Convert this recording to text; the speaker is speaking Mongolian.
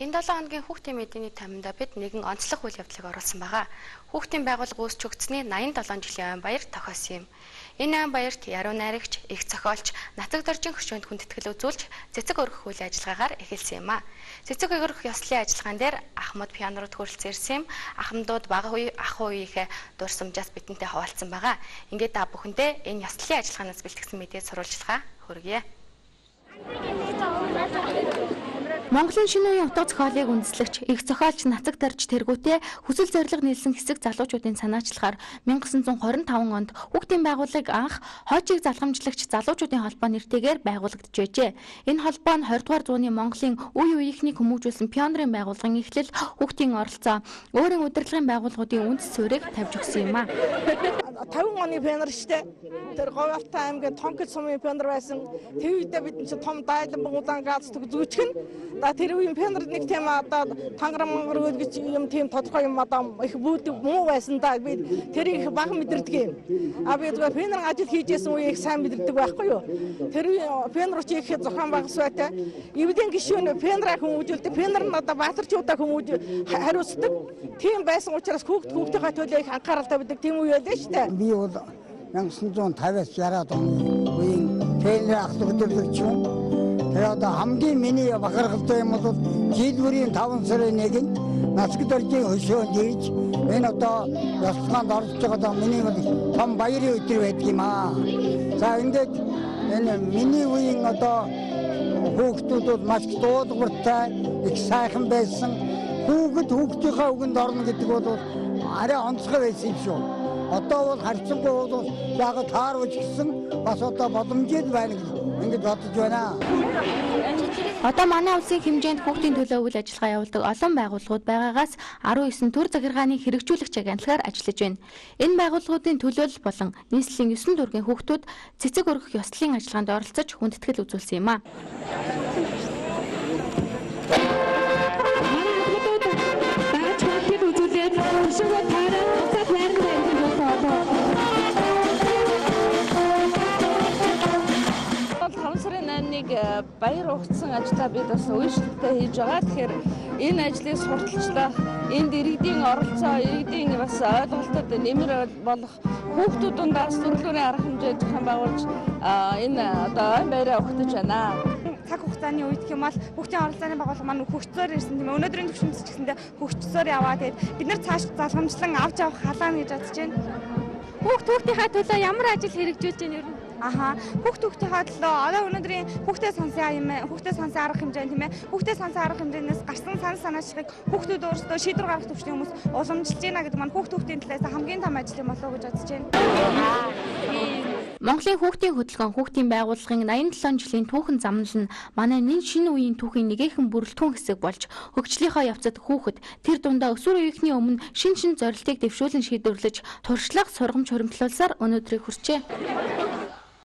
Энэ 7 хоногийн хүүхдийн мэдээний таймандаа бид нэгэн онцлог үйл явдлыг оруулсан байгаа. Хүүхдийн байгууллага үүсч хөгжсөний 87 жилийн ойн баяр тохиосон юм. Энэ ойн баярт яруу найрагч, эх зохиолч Нацаг Доржийн хөшөөнд хүндэтгэл үзүүлж цэцэг өргөх үйл ажиллагаагаар эхэлсэн юм а. Цэцэг өргөх ёслолын ажиллагаан дээр Ахмад пианорууд хүрэлцэн ирсэн юм. Ахмадууд бага үе ах үеийнхээ дурсамжаас бидэнтэй хуваалцсан байгаа. Ингээд та бүхэндээ энэ ёслолын ажиллагаанаас бэлтгэсэн мэдээ сурвалжлага хүргье. Монголын шинэ үеийн утга зохиолыг үндэслэгч, эх зохиолч Нацаг Дорж тэргүүтээ хүсэл зорилго нийлсэн хэсэг залуучуудын санаачлахаар 1925 онд хүүхдийн байгууллагыг анх хойчийг залгамжлагч залуучуудын холбоо нэртэйгээр байгуулагдаж байжээ. Энэ холбоо нь 20 дугаар зууны Монголын үе үеийнхнийг хүмүүжүүлсэн пионерын байгууллагын эхлэл, хүүхдийн оролцоо, өөрийн удирдлагын байгууллагуудын үндэс суурийг тавьж өгсөн юм а. 50 оны пионер штэ. Тэр Говьалтай аймгийн Тонкил сумын пионер байсан. Тэр үедээ бид чинь том дайлан удаан галстук зүүчгэн. Тэр үеийн пионер нэг тийм одоо тангар мангар гэж юм тийм тодорхой юм одоо их бүүд муу байсан да. Би тэрийг их бага мэдэрдэг юм. А би зүгээр пионер ажил хийжсэн үе их сайн мэдэрдэг байхгүй юу. Тэр үеийн пионер чи их зохион байгуулсан байтай. Эвдэн гишүүн пионераа хүмүүжүүлдэг. Пионер нь одоо баатарчуудаа хүмүүж хариуцдаг. Тийм байсан учраас хүүхдийнхээ төлөө их анхааралтай байдаг тийм үе байлаа штэ. Би бол 1950-аас 60-аад оны үеийн пионер ахлах удирдлагч юм. Тэр одоо хамгийн миний бахархалтай юм бол жил бүрийн 5 сарын 1-нд Нацаг Доржийн хөшөөнд ирж энэ одоо ёслолтод оролцож байгаа одоо миний бол том баярын өдөр байдаг юм аа. За ингээд энэ миний үеийн одоо хүүхдүүд бол маш дуулууртай, их сайхан байсан. Хүүхэд хүүхдийнхээ үгэнд орно гэдэг бол арай онцгой байсан юм шүү. Одоо бол харьцангуй бол яг таарвч гэсэн бас одоо боломжтой байна гэж ингэж бодож байна. Одоо манай улсын хэмжээнд хүүхдийн төлөө үйл ажиллагаа явуулдаг олон байгууллагууд байгаагаас 19 төр захиргааны хэрэгжүүлэгч агентлагаар ажиллаж байна. Энэ байгууллагуудын төлөөлөл болон нийслэлийн 9 дүүргийн хүүхдүүд цэцэг өргөх ёслолын ажиллагаанд оролцож хүндэтгэл үзүүлсэн юм а. Манай ахмадууд дагаж хүндэтгэл үзүүлээд өшөөгөө таараад буцаад байранд ирсэн болоо одоо. 5 сарын 8-ыг баяр угтсан ажлаа бид бас үйлчлэлтэй хийж байгаа. Тэгэхээр энэ ажлыг сурталчлах, энд иргэдийн оролцоо, иргэдийн бас ойлголтод нэмэр болох хүүхдүүд дундаас төрлөөрийн арга хэмжээ зохион байгуулж энэ одоо ойн баяраа угтаж байна. Цаг хугацааны үед гэх юм бол хүүхдийн оролцооны байгууллага маань хөгжсөөр ирсэн тийм ээ. Өнөөдрийн төвшөнд ч гэсэндээ хөгжсөөр яваа. Тэгээд бид нар цааш залгамжлан авч явах халаана гэж бодож байна. Хүүхд хүүхдийнхээ төлөө ямар ажил хэрэгжүүлж байна ер нь? Аха, хүүхд хүүхдийнхээ төлөө одоо өнөөдрийн хүүхдээ сонсын юм, хүүхдээ сонсын арга хэмжээ тийм ээ. Хүүхдээ сонсын арга хэмжээнээс гарсан санал санаачлалыг хүүхдүүд өөрсдөө шийдвэр гаргах төвшний хүмүүс уламжилж байна гэдэг маань хүүхд хүүхдийн талаас хамгийн том ажил юм болов уу гэж бодож байна. Монголын хүүхдийн хөдөлгөөн хүүхдийн байгууллагын 87 жилийн түүхэн замнал нь манай нэн шинэ үеийн түүхийн нэгэн бүрэлдэхүүн хэсэг болж хөгжлийнхөө явцад хүүхэд тэр дундаа өсвөр үеийнхний өмнө шин шин зорилтыг дэвшүүлэн шийдвэрлэж туршлага сургамж хуримтлуулсаар өнөөдрийг хүрчээ.